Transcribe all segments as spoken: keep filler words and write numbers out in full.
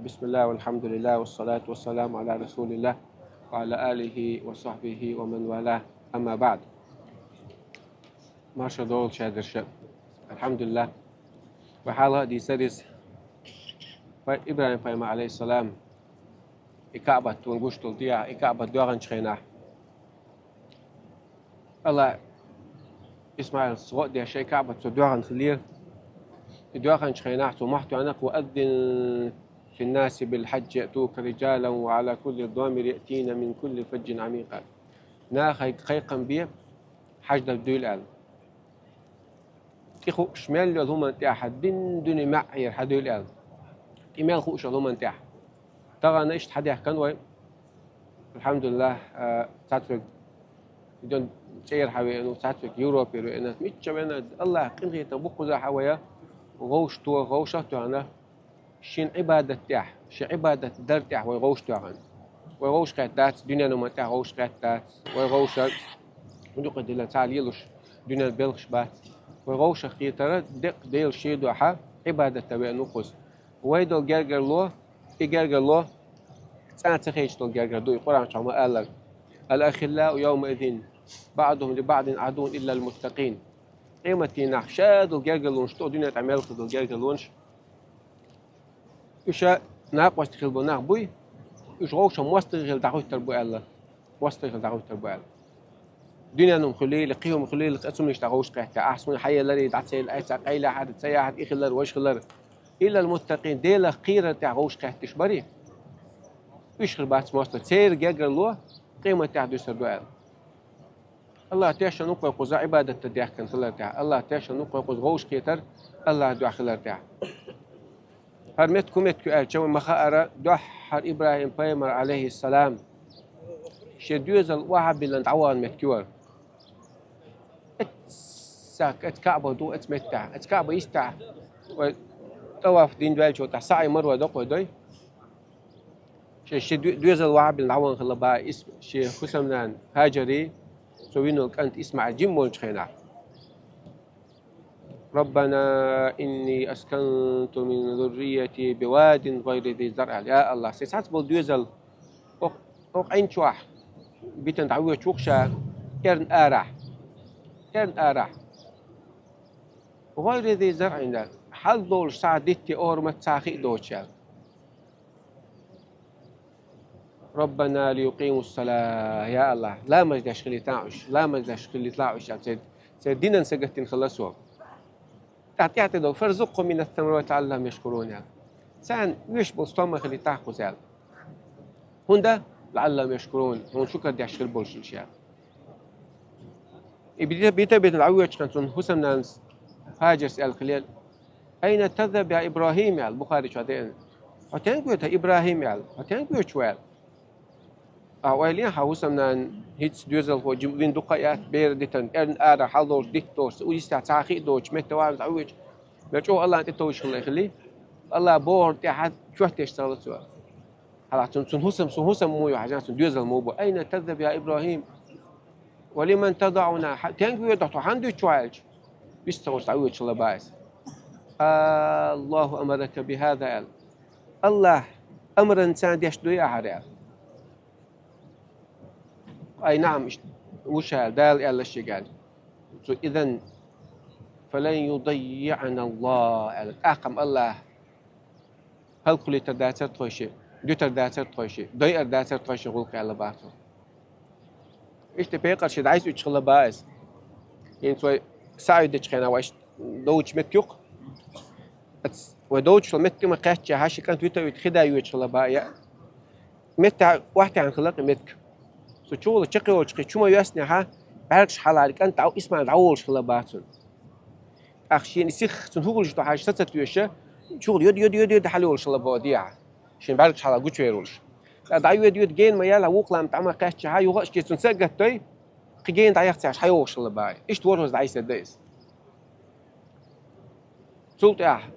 بسم الله والحمد لله والصلاة والسلام على رسول الله وعلى آله وصحبه ومن والاه. أما بعد. Марша долча дерша. الحمد لله. Вай хьалха дийцар из. Пай-, ИбрахӀим пайхамар, عليه السلام, и КаӀбат вайна гуш долу дехьа, и КаӀбат доьгӀначу хенахь. АллахӀа ИсмаӀилца гӀо а деш, шайн КаӀбат цо доьгӀна хиллера. И доьгӀначу хенахь цо мохь тоьхна: «وأذن في الناس بالحج يأتوك رجالا وعلى كل ضامر يأتين من كل فج عميق». Нахе кхайкхам бе, хьаьж дан дуьйла аьлла. ТӀе хууш мел йолу хӀуманна тӀехь дин дуьне маьӀӀера хьадуьйла аьлла. ТӀе мел хууш йолу хӀуманна тӀехь. Тахана иштта хьадаьхкина вай. АлхьамдулиллахӀ, а, цхьацца верг дон чӀера хьавеана, цхьацца верг Европера веана, мичча веана, АллахӀа къинхетам бу кхузахь вай, вовшахтоха, вовшах а тоьхна, шен Ӏибадат тӀехь, шен Ӏибадат дар тӀехь вай вовшахтоьхна. Вай вовшахкхетта дац, дуьненан хӀуманна тӀехь вовшахкхетта дац, вай вовшах, юкъа дилла цхьа лелош, дуьненан белхаш бац. Вай вовшахкхетар деккъа Делан шен дуьхьа Ӏибадат дан веана ву кхуза. Вай долу гергарло, и гергарло цкъа а ца хедаш долу гергара ду, и Къуръан чохь ма-аллара: «الأخلاء يومئذ بعضهم لبعض عدو إلا المتقين». Къематдийнахь ша долу гергарлонаш ду, дуьнен тӀехь мел хир долу гергарлонаш. Уьш накъостий хилла болу нах буй, уьш вовшах мостагӀий хилла дӀахӀуьттур бу аьлла. МостагӀий хилла дӀахӀуьттур бу аьлла. Дуьненан хӀума хуьлийла, кхин хӀума хуьлийла, цу хӀуманаш дӀахӀуттуш кхетта, ахь суна хьаелларий, дӀа ца елла, айса къайлахьара, ца яхьара, и хилар, важа хилар. Иллал муттакъин, Делах кхерар тӀехь вовшахкхетташ барий? Уьш хир бац мостагӀий. Церан гергарло къематдийнахь дуьсур ду аьлла. АллахӀ тешна ву-кх вай кхуза Ӏибадат дан даьхкина хилар тӀехь. АллахӀ тешна ву-кх вай кхуза вовшахкхетар АллахӀан дуьхьа хилар тӀехь. ХӀара меттиг хӀун меттиг ю аьлча, вай ма хаара, дуьххьара ИбрахӀим пайхамар, Ӏалайхиссалам, шен доьзал охьа а биллина дӀавахана меттиг ю хӀара. Эццахь, эцца КаӀба ду, эцца меттехь, эцца КаӀба йистехь, вай тӀаваф дина ваьллачул тӀаьхьа СаӀй, Марва до-кх вай, дой? Шен, шен доь-, доьзал охьа а биллина дӀавахана хилла бах иза, шен хӀусамнана ХӀажарий, цо вина волу кӀант ИсмаӀил жима волчу хенахь. «ربنا إني أسكنت من ذريتي بواد غير ذي زرع». Я АллахӀ, сайн цхьацца болу доьзал окху, окху Ӏин чохь битина дӀавоьдуш ву-кх ша, эрна арахь. Эрна арахь. «غير ذي زرع», хьал долуш цхьа дитте, орамат цхьа хи а доцуш аьлла. «ربنا ليقيموا الصلاة», я АллахӀ, ламаз деш хилийтахьа уьш, ламаз деш хилийтахьа уьш аьлла, церан, церан динан сагатдина хилла со. ТӀаккха тӀаьхьа тӀе догӀу: «فارزقهم من الثمرات لعلهم يشكرون», аьлла. Царна оьшуш болу стомма хилийтахьа кхуза аьлла. ХӀунда? «لعلهم يشكرون», хьуна шукар деш хир болуш уьш аьлла. И бита-, бита-, битина дӀавоьдучу хенахь цуьнан хӀусамнанас ХӀажарс аьлла хилла: «أين تذهب يا إبراهيم؟» аьлла, Бухари чохь деана. «Хьо стенга воьду, хӀай ИбрахӀим?» аьлла. «Хьо стенга воьдуш ву?» аьлла. Ахьа ойла е, хьан хӀусамнана хӀинцца доьзалхо жима вина дукха а яц, бер дитина, эрна арахь хьал долуш, дитт долуш, уьш йистехь цхьа хи а доцуш, метта вахана дӀавоьдуш, вай чӀогӀа АллахӀна тӀетовжуш хилла хилий, АллахӀа бохург тӀехь чот деш ца хилла цо. Хьалха цуьнан, цуьнан хӀусам, цуьнан хӀусам муха ю хьажа, цуьнан доьзал муха бу. «أين تذهب يا إبراهيم؟ ولمن تدعنا؟» Хьан-, стенга воьду хьо, хьан дуьту хьо аьлча, вист ца гӀуш дӀавоьдуш хилла бах иза. «الله أمرك بهذا», аьлла. АллахӀа амранца деш дуй ахьа хӀара аьлла. «أي نعم», иштта ву ша аьлла, Дала аьлла шега аьлла. Цо: «إذن فلن يضيعنا الله», аьлла. ТӀаккха-м АллахӀа хӀаллакхилийтар дацара тхойшиъ, дуьтар дацара тхойшиъ, дойар дацара тхойшиъ гӀуллакх аьлла бах цо. Иштта пекъар шен дӀасаоьцуш хилла бах иза. ХӀинца вай саӀй дечу хенахь вай иштта довчу меттиг ю-кх. Вай довчу меттиг ма кхаьчча, хьан ши кӀант вита а вита хи дан йоьдуш хилла бах я. Меттехь охьатаьӀна хилла-кх и меттиг. Цу чухула чекхйолчу кхин чу ма йоьссинехь, бӀаьргаш хьалхара кӀант дӀа-, ИсмаӀил дӀаволуш хилла бах цунна. ТӀаккха шена и сих цунна хӀун хуьлуш ду хьажа саца туьйсуш, чухула йоьду, йоьду, йоьду, йоьду хьалайолуш хилла бах дехьа. Шен бӀаьргаш хьалха гучувер волуш. ТӀаккха дӀайоьду, йоьду, гена ма яьлла, вукху лам тӀе ма кхаьчча, юха а шен цунна са а гатдой, кхин гена дӀаяхцаш хьайогӀуш хилла бах. Иштта ворхӀазза дӀасадаьд иза. Цул тӀаьхьа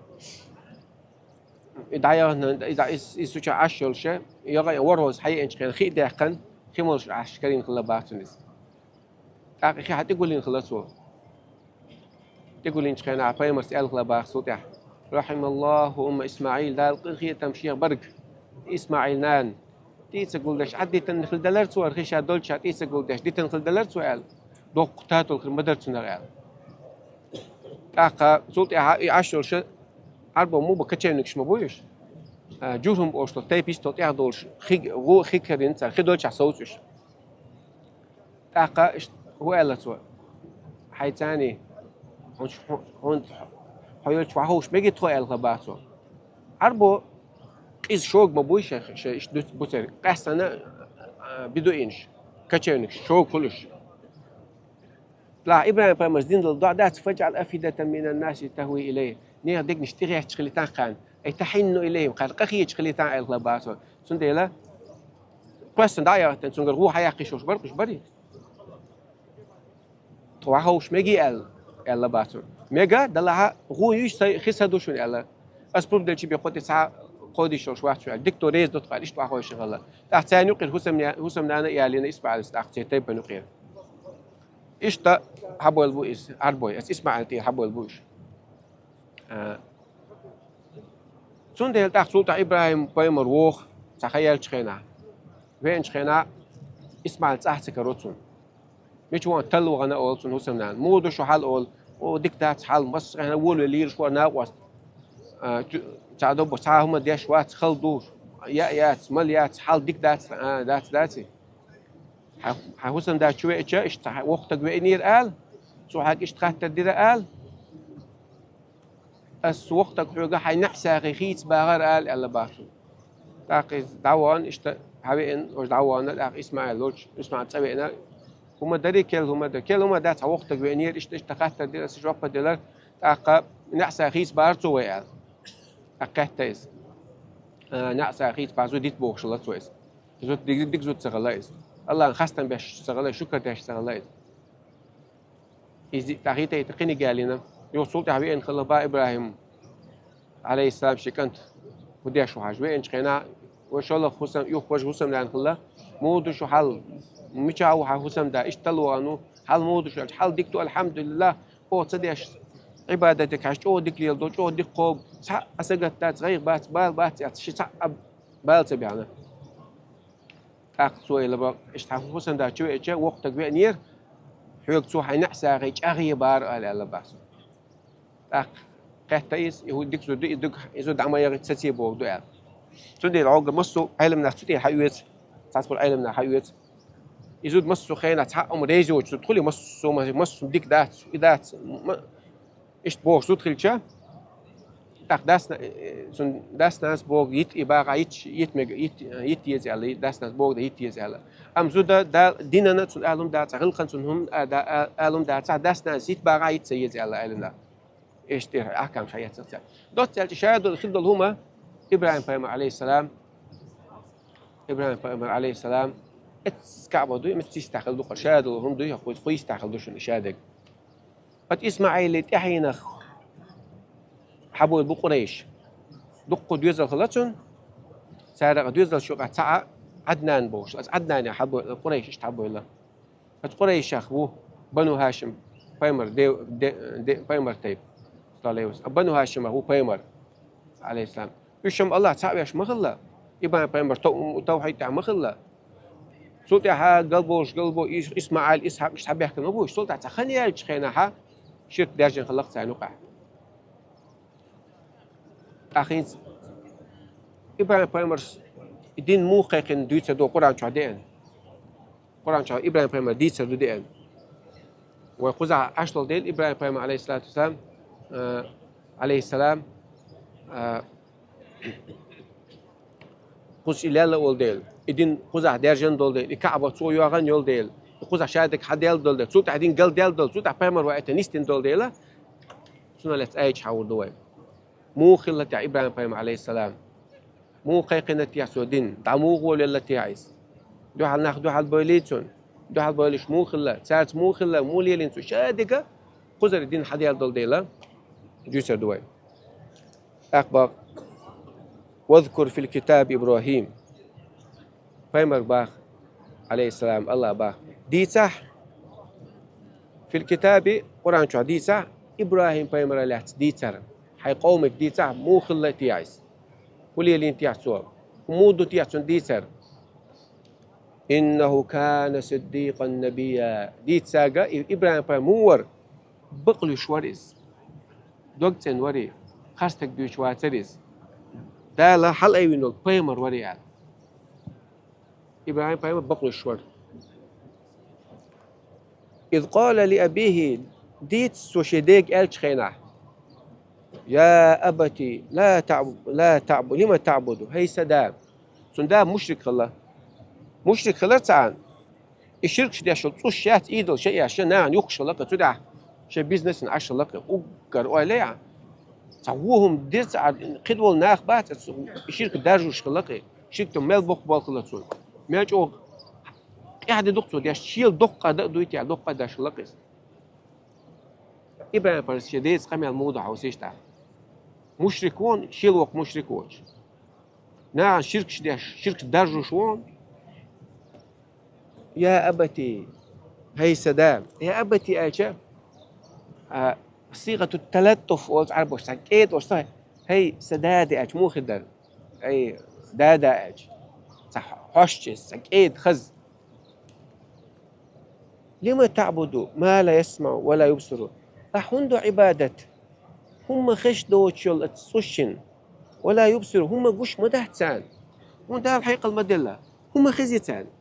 и дӀаяхна, и дӀа-, и, и суча Ӏаш йолуша, йогӀу ворхӀазза хьаеанчу хенахь хи а даьккхина, хи молуш Ӏаш карийна хилла бах цунна иза. ТӀаккха и хи хьан тӀегуллина хилла цо. ТӀегуллинчу хенахь пайхамарс аьлла хилла бах цул тӀаьхьа: رحم الله أم إسماعيل, Дала къинхетам шех барг, ИсмаӀил нана. ТӀийца гулдеш, Ӏадитан хила далар цо, архи ша долча тӀийца гулдеш, дитан хила далар цо аьлла. Доккха татол хир ма дара цунах аьлла. ТӀаккха цул тӀаьхьа и Ӏаш йолуш, Ӏарбо муха ба, кочевникаш ма бу уьш? А, Журхум олуш долу тайпа йистал тӀехь долуш, хи, гӀу-, хи карийна цара, хи долчохь совцу уьш. ТӀаккха иштта хӀун аьлла цо? Хьайца, хьуна, хьуна, хьо йолчу хьовш мегий тхо аьлла хила баха цо. Ӏарбо къиза шога ма буй шайн, шайн иштта дуц-, буцара. Къаьстина, а, бедуинаш, кочевникаш, шога хуьлуш. Делахь ИбрахӀим-пайхамарс дина долу доӀа дац: فاجعل أفئدة من الناس تهوي إليهم. Нехан дегнаш тӀехӀоьттуш хилийтахьа кхарна, أي تحن إليهم, кхарна къахеташ хилийтахьа аьлла хила баха цо. Цундела кхоьссина дӀа а яхийтина, цуьнгара гӀу хьаяккха йиш йолуш бара уьш, барий? Тхо хьовш мегий аьлла, аьлла баха цо. Мега, делахь а гӀу юй, са, хи са ду шуна аьлла. Ас пурба делча бен кхо тӀе цхьа кховдийш йолуш вац шу аьлла. Дика ду, реза ду тхо аьлла, иштта охьахевшина хилла. ТӀаккха царна юкъера хӀусамна-, хӀусамнана а ялийна ИсмаӀилс тӀаккха церан тайпана юкъера. Иштта хьабевлла бу иза, Ӏарбой, аса ИсмаӀил тӀера хьабевлла бу уьш. А, цундела тӀаккха цул тӀаьхьа ИбрахӀим-пайхамар воху цхьа хан яьллачу хенахь. Веанчу хенахь ИсмаӀил цӀахь ца каро цунна. Мича вахана талла вахана олу цунна хӀусамнана. Муха ду шу хьал олу? О, дика дац хьал, массо а хенахь волавелла лийр шу вара накъост. А, цу-, цхьа а добу, цхьа а хӀума деш вац, хала ду, яа яц, мала яц, хьал дика дац, а, дац, даций? Хьан, хьан хӀусамда чу веача, иштта хьан воккха стаг веанера ала, цо хьоьга иштта хаттар дира ала. Ас воккха стаг хьоьга хьайн неӀсагӀий хийца багӀар ала, аьлла баха цо. ТӀаккха иза дӀавахана, иштта хьан веана, уьш дӀавахана, тӀаккха ИсмаӀил лоцу, ИсмаӀил цӀа веана. ХӀума дарий, керла хӀума дар. Керла хӀума дац, хьан воккха стаг веанера, иштта, иштта хаттар дира, аса жоп а делара. ТӀаккха неӀсагӀий хийца багӀар цо вай ала. ТӀаккха кхетта иза. А, неӀсагӀий хийца багӀа зуда йита бохуш хилла цо иза. Зуда диг-, дика зуда ца хилла иза. АллахӀан хастам беш ца хилла, шукар деш ца хилла иза. Иза тӀаккха йита-йита кхиниг ялийна. Юха цул тӀаьхьа веана хилла бах ИбрахӀим, Ӏалайхиссалам, шен кӀант хӀун деш ву хьажа. Веанчу хенахь, вай шолгӀа хӀусам, юха важа хӀусамнана хилла. Муха ду шу хьал? Мичахь ву хьан хӀусамда? Иштта талла вахана ву. Хьал муха ду шу аьлча, хьал дика ду, алхьамдулиллахӀ, оха ца деш, Ӏибадатиг хьаьжча, чӀогӀа дика леладо, чӀогӀа дика кхобу. Цхьа а сагатдац, гӀайгӀа бац, бала бац аьлла, ши цхьа а бала ца баьхьна. ТӀаккха цо аьлла бах, иштта хьан хӀусамда чу веача, воккха стаг веанера, хьоьга цо хьайн неӀсагӀий чӀагӀъе багӀар ала, аьлла бах цо. ТӀаккха кхетта иза, и хӀу-, дика зуда ду, и дика, и зуда дӀа ма яхийта, сацо бохург ду аьлла. Цундела хьоьга массо а Ӏеламнах цу тӀе хьаоьцу, цхьацкъа Ӏеламнах хьаоьцу. И зуда массо а хенахь цхьа а хӀума реза йоцу зуда хуьлий, массо а, массо а дика дац, и дац, ма-, Иштта бохуш зуда хилча, тӀаккха дас-, э, цуьнан дас-нанас боху йита и багӀа, йита, йита мега, йита, йита еза аьлла, дас-нанас боху дан йита еза аьлла. Амма зуда да-, динана цуьнан алум дацахь, гӀиллакхана цуьнан хӀума а да-, а-, алум дацахь, дас-нанас йита багӀа, йита ца еза аьлла, аьлла. Иштта тӀера ахкам ша яцахь цара. Доцца аьлча, ша долу, хила долу хӀума ИбрахӀим-пайхамар, Ӏалайхиссалам, ИбрахӀим-пайхамар, Ӏалайхиссалам, эццахь КаӀба дуй, меца йистехь хила ду-кх, ша долу хӀума дуй, хӀокхуьйца хила ду шуна и шадерг. Оцу ИсмаӀилан тӀаьхьенах хьабевлла бу Къурайш. Дуккха доьзал хилла цуьнан. Царах доьзалш юкъахь цхьаъ Ӏаднан бохуш. Оцу Ӏаднанех хьабевлла, Къурайш иштта хьабевлла. Оцу Къурайшех ву Бану ХӀашим, пайхамар де-, де-, де-, пайхамар тайпа, саллаллаху Ӏалайхи ва саллам. Бану ХӀашимех ву пайхамар, Ӏалайхиссалам. Уьш-м АллахӀ цхьаъ веш ма хилла. ИбрахӀим-пайхамар тов-, тавхьид тӀехь ма хилла. Цул тӀаьхьа галболуш, галбо Ис-, ИсмаӀил, Исхьакъ, иштта схьабаьхкина ма бу уьш. Цул тӀаьхьа цхьа хан яьллачу хенахь ширк даьржина хилла-кх царна юкъахь. ТӀаккха хӀинца ИбрахӀим-пайхамарс и дин муха кхайкхина дуьйцур ду Къуръан чохь деана. Къуръан чохь ИбрахӀим-пайхамаран дийцар ду деана. Вай кхузахь Ӏаш долу дела ИбрахӀим-пайхамар, Ӏалайхиссалату вассалам, а, Ӏалайхиссалам, а, кхуза и лелла волу дела, и дин кхузахь даьржина долу дела, и КаӀба цо йоьгӀна йолу дела, и кхузахь шадерг хьаделла долу дела, цул тӀаьхьа дин галделла долу, цул тӀаьхьа пайхамар ваийтина нисдина долу дела, цунах лаьцна аяташ хьахьур ду вай. Муха хилла техьа ИбрахӀим-пайхамар, Ӏалайхиссалам? Муха кхайкхина техьа цо дин? ДӀа муха волавелла техьа иза? Дуьхьал нах дуьхьал бевллий цунна? Дуьхьал бевллачу муха хилла? Цаьрца муха хилла? Муха лелийна цо? Шадерг кхузара дин хьаделла долу дела, дуьйцур ду вай. ТӀаккха боху: «واذكر في الكتاب إبراهيم». Пайхамарга боху, Ӏалайхиссалам, АллахӀа боху: «Дийцахь, في الكتاب», Къуръан чохь дийцахь, ИбрахӀим-пайхамарах лаьцна дийцар. Хьайн къомага дийцахь, муха хилла техьа иза? ХӀун лелийна техьа цо? ХӀун муха ду техьа цунна дийцар? إنه كان صديقا نبيا. Дийцага, и ИбрахӀим-пайхамар муха вара? Бакълуьйш вара иза. ДогцӀена вара и. Харцтаг дуьйцуш вацара иза. Дала хьалаайвина волу пайхамар вара и аьлла. ИбрахӀим-пайхамар бакълуьйш вара. إذ قال لأبيه, дийца цо шен дега аьллачу хенахь: يا أبت لا تعب-، لا تعب-، لم تعبد, хӀей сан да. Цуьнан да мушрик хилла. Мушрик хилар цхьаъ. И ширкаш деш йолу цӀуш яц, идолаш яц, шен нахана юхкуш хилла-кх цу тӀехь, шен бизнесана Ӏаш хилла-кх, уггар ойла яц. Цхьа вон хӀума дира цхьа, кхидӀа волу нах бац, и ширк даржош хилла-кх, ширк тӀе мел боккха болх хилла цуьнан. Мел чӀогӀа къаьхьа де ду-кх цо деш, шел доккха дан а дуй те, доккха деш хилла-кх иза. ИбрахӀим-пайхамарс шен деца къамел муха ду хьовсийша тӀаккха. Мушрик вон, шел воккха мушрик воцуш. Нахана ширкаш деш, ширкаш даржош вон. يا أبت, хӀей сан да. يا أبت аьлча, а, сигъату талаттуф олу Ӏарбоша, цхьа кӀеда олуш ца, хӀей сан дада аьлча, муха хир дара? Ай, дада аьлча, цхьа хьошчу, цхьа кӀеда хаза. لم تعبد ما لا يسمع ولا يبصر. Ахьа хӀунда до Ӏибадат? ХӀумма хезаш доцуш йолу оцу цӀушшина. ولا يبصر, хӀумма гуш ма дац царна. ХӀунда аьлча хьекъал ма делла. ХӀумма хези царна.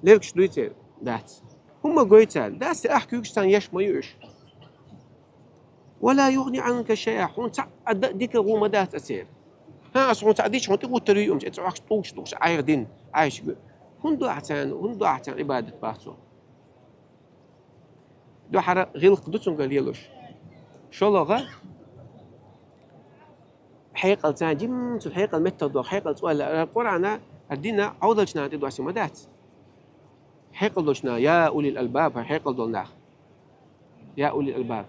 Лергаш дуй церан? Дац. ХӀумма гой царна? Дац, ахь куьйгаш царна еш ма ю уьш. ولا يغني عنك شيئا, хьуна цхьа а д-, дика гӀо ма дац церан. ХӀан, ас хьуна цхьа дича, хьуна тӀе гӀуттар ю хӀуманаш, цӀе ахча тӀулгаш духуш, Ӏайха дина, Ӏайшиг. ХӀунда до ахь царна, хӀунда до ахь царна Ӏибадат боху цо? Дуьххьара гӀиллакх ду цуьнга лелош. ШолгӀа, хьекъал царна, жимма цуьнан хьекъал меттах доху, хьекъал цӀойла, Къуръана, дина Ӏовдалчу нахана тӀе доссий ма дац. Хьекъал долчу нахана, я улил албаб, хӀара хьекъал долу нах. Я улил албаб,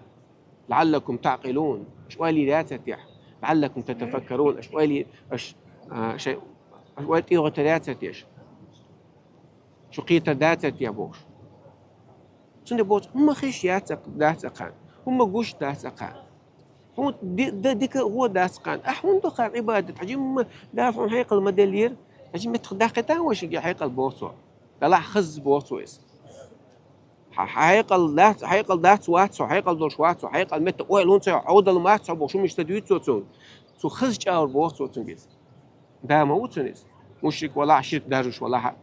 лаӀаллакум таӀкъилун, аша ойла йийр яцара техьа? ЛаӀаллакум татафаккарун, аша ойла, аша, а, шай, аша ойла тӀехӀоттар яцара техьа? Шу кхетар дацара техьа бохуш. Цундела боху, хӀумма хезаш яц, дац ахь, хӀумма гуш дац ахь. Хьуна ди-, дан дика а гӀо дац ахь. Ахь хӀунда до ахь Ӏибадат? Хьан жимма Дала хьуна хьекъал ма деллера? Хьан жимма меттах даккхийтахьа вай шуьга хьекъал боху цо. Делахь хаза боху цо иза. Хьан хьекъал дац, хьекъал дац вац хьо, хьекъал долуш вац хьо, хьекъал метта ойла хӀунда ца йо, Ӏовдал мац хьо бохуш хӀуманаш ца дуьйцу цо цунна. Цу хаза чӀагӀар боху цо цуьнга иза. Да ма ву цуьнан иза. Мушрик валахь а, ширк даржош валахь а.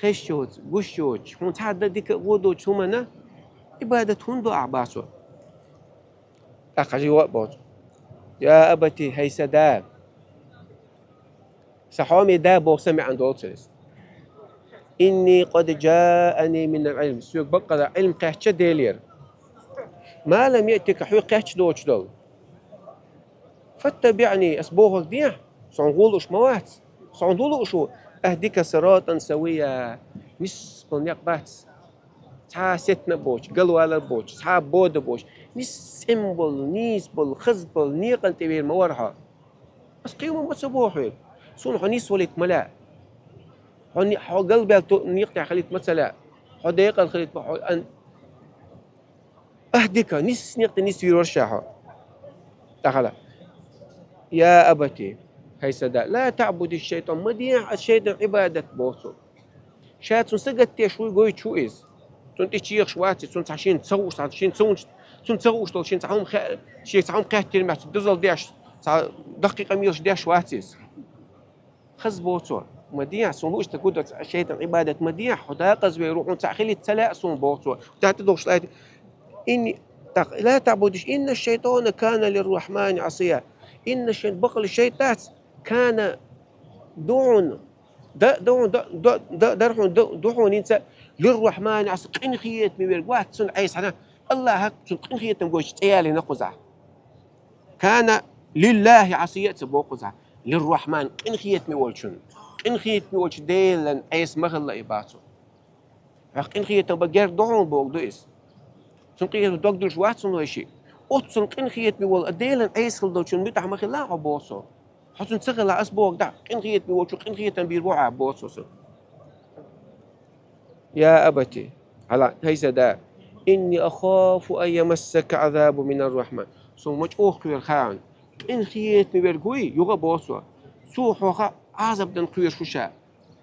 Хезаш йоцу, гуш йоцуш, хьуна цхьа а дан дика а гӀо доцучу хӀуманна Ӏибадат хӀунда до ахь боху цо? ТӀаккха хьажа йо а боху цо. Я абати, хӀей сан да. Сан хьоме да боху сан маьӀна долу цо иза. Инни къад жаани минал Ӏилм. Соьга баккъалла Ӏилм кхаьчна Делера. Ма лам яътика, хьоьга кхаьчна доцуш долу. ФаттабиӀни, ас бохург дехьа, суна гӀо лууш ма вац. Суна хӀун лууш ву? Ахдика сиратан савия. Нисбала некъ бац. Цхьа сеттина а боцуш, галвалар а боцуш, цхьа бода а боцуш, нисса цӀена болу, нийса болу, хаза болу некъан тӀе вер ма вара хьо. Ас кхин хӀума ма ца боху хьоьга. Суна хьо нисвалийта ма лаьа. Хьо ни-, хьо галбаьлла некъа тӀехь хилийта ма ца лаьа. Хьо декъала хилийта ма хьо ан-, Ахдика, нисса некъа тӀе нисвийр вара ша хьо. ТӀаккха ала: Я абати, хӀей сан да, ла таӀбуди шайтӀан, ма дехьа ас шайтӀан Ӏибадат боху цо. Ша цунна сагатдеш вуй гойтуш ву иза. Цунна тӀе чехаш вац иза, цунна цхьа шена ца хууш, цхьа шена ца хууш, цунна ца хууш долу шена цхьа хӀума хе-, шега цхьа хӀума кхеттийр моьтту, дозалла деш, цхьа даккхий къамелаш деш вац иза. Хаза боху цо. Ма дехьа, суна лууш дан гур дац шайтӀан Ӏибадат, ма дехьа, хьо декъаза вер ву, хьуна цхьаъ хилийта ца лаьа суна боху цо. ТӀаьхьа тӀе догӀуш лайта. Инни, тӀаккха, ла таӀбуди, инна шайтӀана кана лиррахьмани Ӏасия. Инна шай-, бакъалла шайтӀа дац, кана, ду хьуна, да, ду хьуна, да, да, да, дара хьуна, ду, ду хьуна хӀинца лиррахьмани Ӏасия, къинхетаме верг вац цунна Ӏеса хьана, АллахӀа цунна къинхетам гойтуш цӀе ялийна кхузахь. Кана лиллахӀи Ӏасия а ца боху кхузахь. Лиррахьман, къинхетаме волчун. Къинхетаме волчу Делан Ӏеса ма хилла и боху цо. Хьох къинхетам бан герга ду хьуна бохург ду иза. Цунна къинхетам дог дуьллуш вац хьуна вайшиъ. Оццул къинхетаме волу а Делан Ӏеса хила долчун муьтӀахь ма хилла хьо боху цо. Хьо цунна ца хилахь, ас бохург дӀа, къинхетаме волчу къинхетам бийр бу хьо боху цо. Я абати, хьала, хӀей сан да, инни ахафу ан ямассака Ӏазабун минаррахьман. Цунна ма чӀоагӀа кхоьру хьуна. Къинхетаме верг вуй, юха а боху цо. Цо хьох Ӏазап дан кхоьруш ву ша.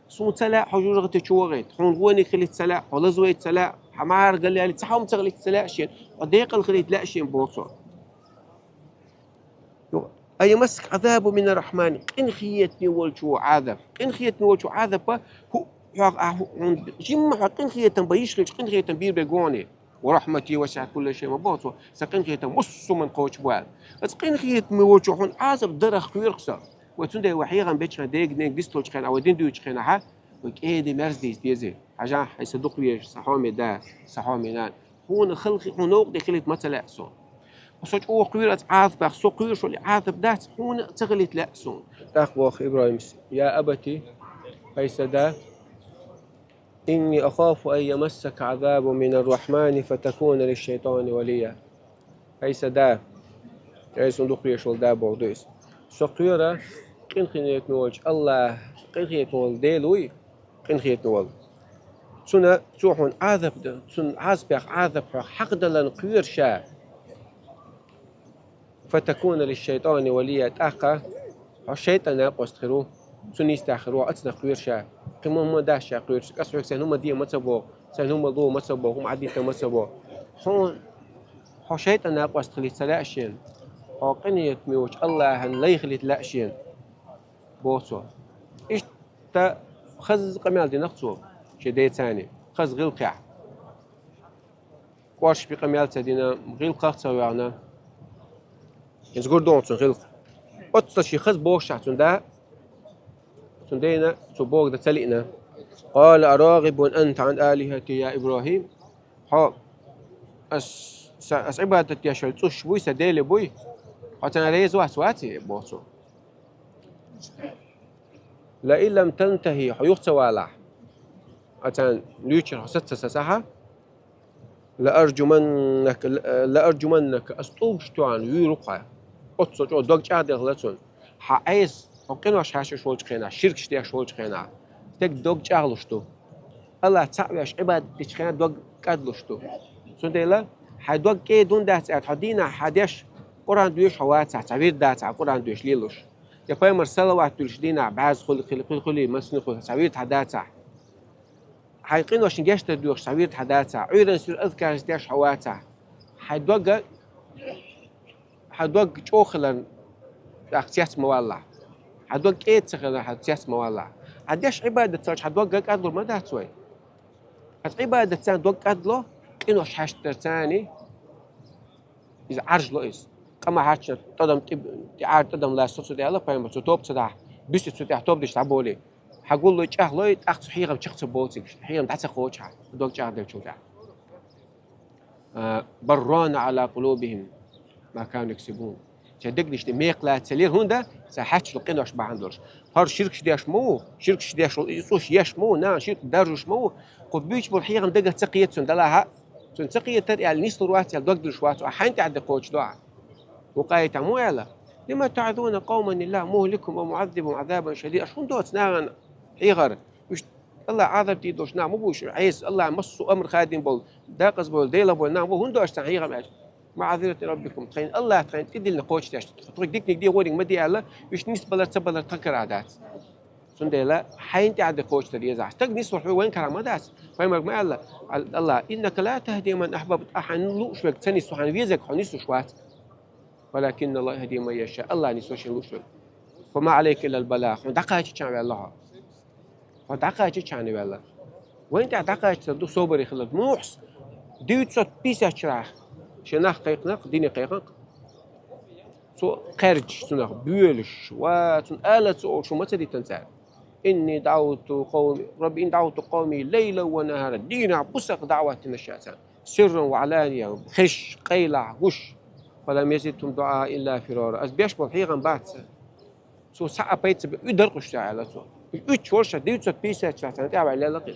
Суна ца лаьа хьо жожагӀате чу вахийта, хьуна вониг хилийта ца лаьа, хьо лазавайта ца лаьа, хьан мӀарах галъяьлла цхьа хӀума ца хилийта ца лаьа шена, хьо декъала хилийта лаьа шена, боху цо. Юха, «أيمسك عذاب من الرحمن», къинхетаме волчо Ӏазап. Къинхетаме волчо Ӏазап, хӀу, хьох, а, хӀу, хьуна, жимма хьо къинхетам бан йиш хилча, къинхетам бийр берг ву хьуна. «ورحمتي وسعت كل شيء», ма боху цо, сан къинхетам массо а хӀуманна кхочуш бу аьлла. Аса къинхетаме волчо хьуна Ӏазап дарах кхоьру-кх со. Вай цундела вай хьехам бечу хенахь, дега-дега дистхилчу хенахь, а вай дин дуьйцучу хенахь, а вай кӀеда-мерза дийца деза. Хьажахь, хьайн са дукха везаш, сан хьоме да, сан хьоме нана. Хьуна хала хи-, хьуна новкъа тӀе хилийта ма ца лаьа суна. Со чӀогӀа кхоьру аса Ӏазапах, со кхоьруш вале Ӏазап дац, хьуна а ца хилийта лаьа суна. ТӀаккха боху ИбрахӀима: «يا أبت», хӀай сан да, «إني أخاف أن يمسك عذاب من الرحمن فتكون للشيطان وليا». ХӀай сан да, ай суна дукха везаш волу да бохург ду иза. Со кхоьру къинхетаме волчу АллахӀ, къинхетаме волу Дела вуй, къинхетаме волу. Цуьнан, цо хьуна Ӏазап дан, цуьнан Ӏазапех Ӏазап хьох хьакхадаларна кхоьру ша. «فتكون للشيطان وليا», тӀаккха хьо шайтӀан накъост хир ву. Цуьнан йистехь хир ву, оцунах кхоьру ша. Кхин хӀумма дац ша кхоьруш. Аса хьоьга сайна хӀумма де ма ца боху, сайна хӀумма ло ма ца боху, хӀумма Ӏадита ма ца боху. Хьуна хьо шайтӀан накъост хилийта ца лаьа шена. Хьо къинхетаме волчу АллахӀан лай хилийта лаьа шена, боху цо. Иштта хаза къамел дина-кх цо шен дайца, хаза гӀиллакхехь. КӀоршбан къамел ца дина, гӀиллакхах а ца ваьхна. ХӀинца гур ду хьуна цуьнан гӀиллакх. Оццул шен хаза бохуш цуьнан да, цуьнан дайна цо бохург дан ца лиъна. «قال أراغب أنت عن آلهتي يا إبراهيم». Хьо ас, са, ас Ӏибадат деш йолу цӀуш буй, сан Дела буй? Хьо царна реза вац, ваций? — боху цо. «لئن لم تنته», хьо юха ца валахь, ас царна луьйчуьра хьо саца ца сацахь, «لأرجمنك، لأرجمنك», ас тӀулгаш тоьхна вуьйр ву-кх хьо. Оццул чӀогӀа дог чӀагӀделла хилла цуьнан. Хьан Ӏеса, хьо къинош хьаьшна волчу хенахь, ширкаш деш волчу хенахь, стеган дог чӀагӀлуш ду. АллахӀ цхьаъ веш Ӏибадат дечу хенахь дог кӀадлуш ду. Цундела хьайн дог кӀеда хӀунда дац аьлла, хьо дийнахь хьан деш Къуръан доьшуш хьо вацахь, цхьа вирд дацахь Къуръан доьшуш лелош. Я пайхамар салават дуьллуш дийнахь бӀаьрзе хуьлий, хуьлий, хуьлий, массанхьа хуьлий, цхьа вирд хьан дацахь. Хьайн къиношна гечдар доьхуш цхьа вирд хьан дацахь, Ӏуьйранна суьра азкараш деш хьо вацахь, хьайн дог, хьан дог чӀогӀа хиларна тӀаккха цец ма валлахь. Хьан дог кӀеда ца хиларна хьан цец ма валлахь. Хьан деш Ӏибадат ца хилча, хьан дог кӀадлур ма дац вай. Аса Ӏибадат царна дог кӀадло, къинош хьаьшнарца иза Ӏаржло иза. Къа ма хьаьччина тӀадам тӀе-, тӀе Ӏар тӀадам лаьцна цо ца аьлла пайхамар, цо тоба ца дахь, буьсти цу тӀехь тоба деш дӀаболий. Хьан гуллой чӀагӀлой, тӀаккха цу хьехам чекх ца боцуш, хьехам дӀа ца кхочу хьан, дог чӀагӀделлачул тӀаьхьа. А, «بل ران على قلوبهم ما كانوا يكسبون». Церан дегнаш тӀе мекха лаьцна ца лира, хӀунда? Цара хьаьчначу къинош бахьана долуш. ХӀара ширкаш деш ма ву, ширкаш деш волу, и цӀуш еш ма ву, нахана ширк даржош ма ву. Кху буьйцуш болу хьехам дагах ца кхета цуьнан, делахь а, цуьнан ца кхетар аьлла, нислур вац аьлла, дог дуьллуш вац, ахь хьайна тӀехь де кхочуш ду ахь. Вукху аятехь муха аьлла: «لم تعظون قوما الله مهلكهم أو معذبهم عذابا شديدا». Аша хӀунда доцу нахана хьехар? Уьш АллахӀ Ӏазап дийр долуш нах ма бу уьш, Ӏеса АллахӀан массо а амр хадийна болу, декъаза болу, Делах болу нах ма бу, хӀунда аша царна хьехам аьлча? «معذرة إلى ربكم», тхайна АллахӀ тхайна тӀедиллина кхочушдеш, тхоьга диканиг де, вониг ма де аьлла, уьш нисбалар, ца балар тхан карахь дац. Цундела хьайна тӀехь де кхочушдар еза ахь. Стаг нислур хьоьга вайн карахь ма дац. Пайхамарга ма аьлла АллахӀа: «إنك لا تهدي من أحببت», ахь хьайна лууш верг ца нисо, хьайна везарг хьо нислуш вац. «ولكن الله يهدي من يشاء», АллахӀа нисо шена лууш верг. «فما عليك إلا البلاغ», хьуна дӀакхачийча ваьлла хьо. Хьо дӀакхачийча ваьлла. Вайн тӀехь дӀакхачар ду собаре хилар. Мухьс девятьсот пятьдесят шарахь шен нах кхайкхина-кх, дине кхайкхина-кх. Цо кхаьрдаш цунах боьлуш, ва цунна ала ца олуш хӀума ца дитина цара. «إني دعوت قومي، رب إني دعوت قومي ليلا ونهارا», дийнахь, бусалба дӀават дина ша царна. «سرا وعلانية», хезаш, къайлахь, гуш. «فلم يزدهم دعائي إلا فرارا». Ас беш болу хьехам бац. Цо схьа а пайда ца бе, уьдур кхуьш ца аьлла цо. Уьш уьттуш волуш ша, девятьсот пятьдесят шарахь царна тӀехь ваьлла кхин.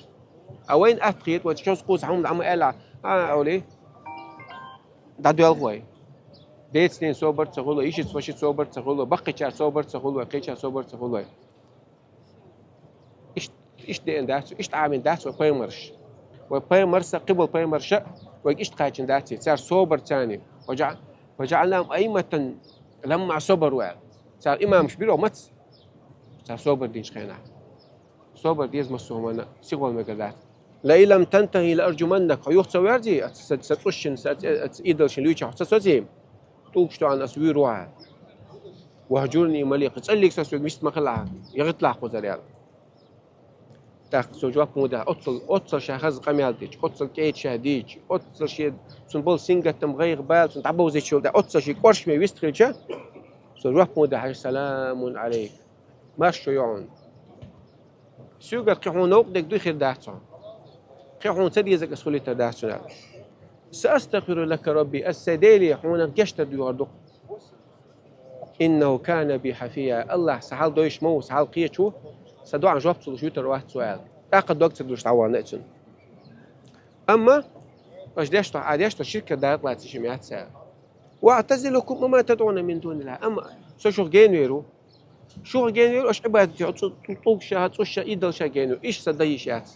А вайна атта хета, вай чазкхуза хьуна дӀа ма аьлла, а, олий, дӀадоьлху вай. Деца-ненаца собар ца хуьлу вай, йишица-вашица собар ца хуьлу вай, баккхийчара собар ца хуьлу вай, кхечара собар ца хуьлу вай. Ишт-, иштта деана дац, иштта Ӏамийна дац вай пайхамарш. Вай пайхамарш а, кхиболу пайхамарш а вайга иштта кхаьчна дац, цара собар царний. Хьо жа-, وجعلناهم أئمة لما صبروا аьлла. Цар имамаш бира маца? Цар собар динчу хенахь. Собар деза массо а хӀуманна, сихо мегар дац. لئن لم تنته لأرجمنك, хьо юха ца верзе, аса, аса, аса цӀушшина, аса, аса идалшна луьйча хьо ца соций, тӀулгаш тоьхна аса вуьйр ву хьо. واهجرني مليا, цӀаллиг со соьга вист ма хила хьан, ягӀитлахь кхузара аьлла. ТӀаккха цо жоп ма ду, оццул, оццул ша хаза къамел дича, оццул кӀеда ша дийча, оццул шен, цунна болу сингаттам, гӀайгӀа, бала цунна дӀабовзийчул тӀаьхьа, оццул шен кӀоршаме вист хилча, цо жоп ма ду: سلام عليك. Маршо йо хьуна. Соьгара кхин хьуна новкъа дерг дуй хир дац хьуна. Кхин хьуна ца дезарг аса хуьлуьйтур дац хьуна аьлла. سأستغفر لك ربي, аса сайн Деле хьуна гечдар доьхур ду-кх. إنه كان بي حفيا. АллахӀ сан хьал дойуш ма ву, сан хьал кхеташ ву, сан доӀанна жоп ца луш вуьтур вац цо аьлла. ТӀаккха дог ца дуьллуш дӀавахана а цунна. Амма аша деш долу, Ӏа деш долу ширках дакъа лаца йиш ма яц цара. وأعتزلكم وما تدعون من دون الله. Амма со шух генвер ву. Шух генвер ву, аша Ӏибадат йо, цу-, цу-, тӀулгаш ша, цӀушша, идалш ша генвер ву. Иштта сан дан йиш яц.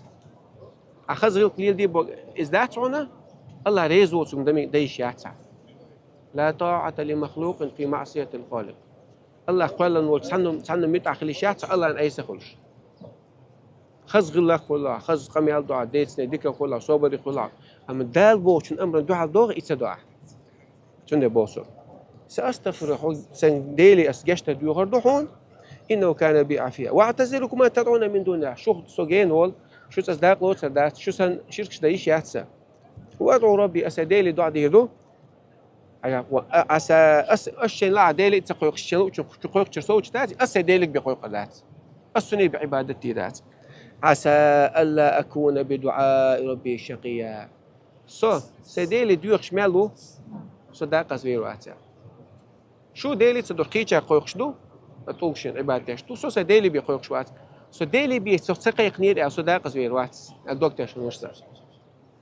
Ахьа хаза гӀиллакх леладе боху, иза дац хьуна, АллахӀ реза воцург дан, дан йиш яц ахьа. لا طاعة لمخلوق في معصية الخالق. АллахӀ кхоьллина волчу цхьанна, цхьанна муьтӀахь хила йиш яц, АллахӀна айса хуьлуш. Хаза гӀиллакх хуьлахь, хаза къамел до ахь, децане дика хуьлахь, собаре хуьлахь. Амма Дала бохучун амран дуьхьал догӀий, и ца до ахь. Цундела боху цо: سأستغفر, хьо сайн Деле аса гечдар доьхур ду хьуна, إنه كان بي حفيا. وأعتزلكم وما تدعون من دون الله. Шух со гена волу, шуьца аса дакъа лоцур дац, шу сан ширкаш дан йиш яц сан. وأدعو ربي, аса сайн Деле доӀа дийр ду. Ва, а, аса, ас, ас шайна лаахь Деле а ца кхойкхуш, шен луучу чу кхойкхучуьра совцуш дац, ас сайн Деле бен кхойкхур дац. Ас цунна бен Ӏибадат дийр дац. عسى ألا أكون بدعاء ربي شقيا. Со сайн Деле доьхуш мел ву, со дакъаза вер вац аьлла. Шу Деле ца ду, кхечаьрга кхойкхуш ду, тӀулгашна Ӏибадат деш ду, со сайн Деле бен кхойкхуш вац. Со Деле бен со ца кхайкхинера аьлла, со дакъаза вер вац аьлла, дог тешна ву аса.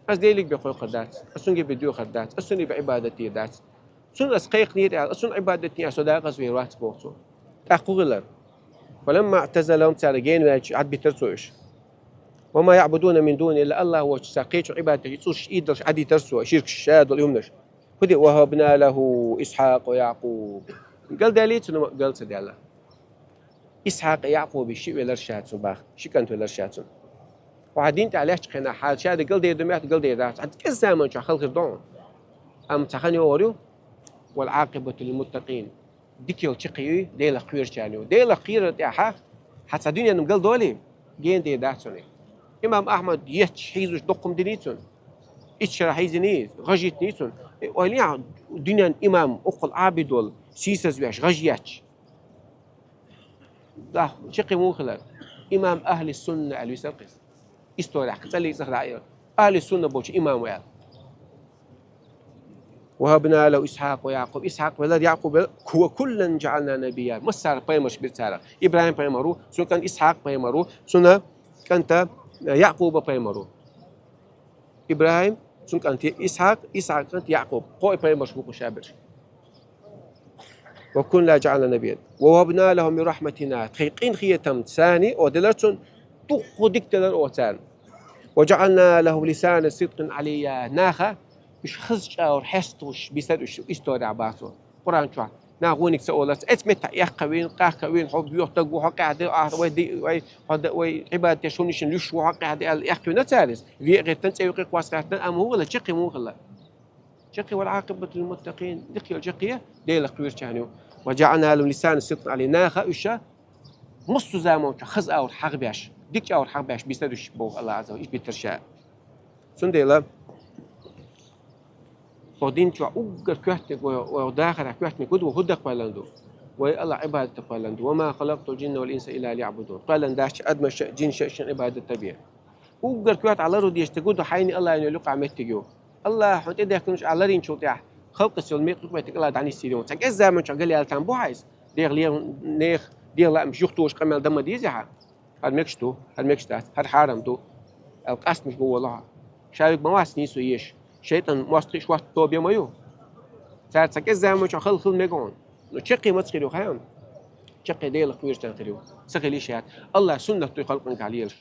Ас Деле бен кхойкхур дац, ас цуьнга бен доьхур дац, ас цунна бен Ӏибадат дийр дац. Цунна ас кхайкхинера аьлла, ас цунна Ӏибадат дийр аьлла, со дакъаза вер вац боху цо. ТӀаккха хӀун хилар? فلما اعتزلهم, цара гена ваьлча, Ӏадбитар цо уьш. وما يعبدون من دون الله, АллахӀ воцчу цара кхечу Ӏибадат деш, цӀушш, идалш Ӏадитар цо, ширкаш, шадолу хӀуманаш. ХӀун де, وهبنا له إسحاق ويعقوب. Галдаьллий цунна, гал ца даьлла. Исхьакъ, Якъуб шиъ велар ша цунна баха, ши кӀант велар ша цунна. Хьо хьан дин тӀехь лаьттачу хенахь, хьан ша де галдер ду моьтту, галдер дац. Хьан кӀезза заманчохь хала хир ду хьуна. Амма цхьа хан йогӀур ю: والعاقبة للمتقين. Дика йолу чаккхе ю Делах кхоьручарна ю. Делах кхерар тӀехь хьан цхьа дуьненна галдолий, гена дер дац хьуна. Имам Ахьмад етташ хьийзаш доккха хӀума диний цунна? Итт шарахь хьийзиний, гӀажийтиний цунна? Ойла е, дуьненна имам, укхул Ӏабид волу, сийсаз веш, гӀаж етташ. Да, чаккхе муха хилар? Имам ахьли сунна аьлла висар кхин. Историяхь цӀаллица хилла ю. Ахьли сунна болчу имам ву аьлла. وهبنا له إسحاق ويعقوب. Исхьакъ велар, Якъуб велар. وكلا جعلنا نبيا. Массара пайхамарш бира цара. ИбрахӀим пайхамар ву, цуьнан кӀант Исхьакъ пайхамар ву, цуьнан кӀанта Якъуба пайхамар ву. ИбрахӀим, цуьнан кӀант Исхьакъ, Исхьакъ кӀант Якъуб. Кхо а пайхамарш бу кху ша берш. وكلا جعلنا نبيا ووهبنا له من رحمتنا. Тхайн къинхетамца царна оха делар цунна, дуккха дика делар оха царна. وجعلنا له لسان صدق عليا. Наха уьш хаза чӀагӀар хьесталуш бисар уьш, историяхь бац цо. Къуръан чохь наха вониг ца олац, эцу меттехь эккха вийна, къахка вийна, хьо боьха стаг ву, хьо къаьхьа де, ахь, вай ди-, вай, хьо да-, вай Ӏибадат деш хӀуманашна луьйш ву, хьо къаьхьа де аьлла, эккха вийна цара иза. Вен а гӀеттина, цӀе юкъе кхоссахаьттина, амма хӀун хилла, чаккхе ву хилла? Чаккхе, والعاقبة للمتقين, дика йолу чаккхе Делах кхоьручарна ю. وجعلنا له لسان صدق عليا. Наха уьш массо а заманчохь хаза аур хьагӀ беш, дика чӀагӀар хьагӀ беш бисар уьш боху АллахӀ Ӏазза ва Жалла, уьш битар ша. Цундела хӀокху дин чохь уггар коьртаниг вай, вай дахарехь коьртаниг хӀун ду, хӀун дан кхоьллина ду? Вай АллахӀ Ӏибадат дан кхоьллина ду. وما خلقت الجن والإنس إلا ليعبدون. Кхоьллина дац адамаш а, жинаш а шен Ӏибадат дан бен. Уггар коьрта Ӏа лар дезаш дерг хӀун ду, хьайна АллахӀна йолу юкъахь меттиг ю. АллахӀ хьуна тӀедехкинчу Ӏа ларйинчул тӀаьхьа, халкъаца йолу мекъ-, меттиг АллахӀ дӀанисйина ю. Цхьа кӀезза заманчохь галъяьлла там бу хьайса? Деха ле-, нехан, дегӀан лаамаш юхатухуш къамел дан ма дезий хьан? ХӀара мегаш ду, хӀара мегаш дац, хӀара хьарам ду аьлла, къастамаш ган волахь а. Ша верг ма вац нийсо еш. ШайтӀан мостагӀий шортта тоба ма ю. Цара цхьа кӀезза заманчохь хала хила мега хьуна. Ну, чаккхе маца хир ю хаьий хьуна? Чаккхе Делах кхоьручарна хир ю. Ца хила йиш яц. АллахӀа суннат ду халкъанга лелаш.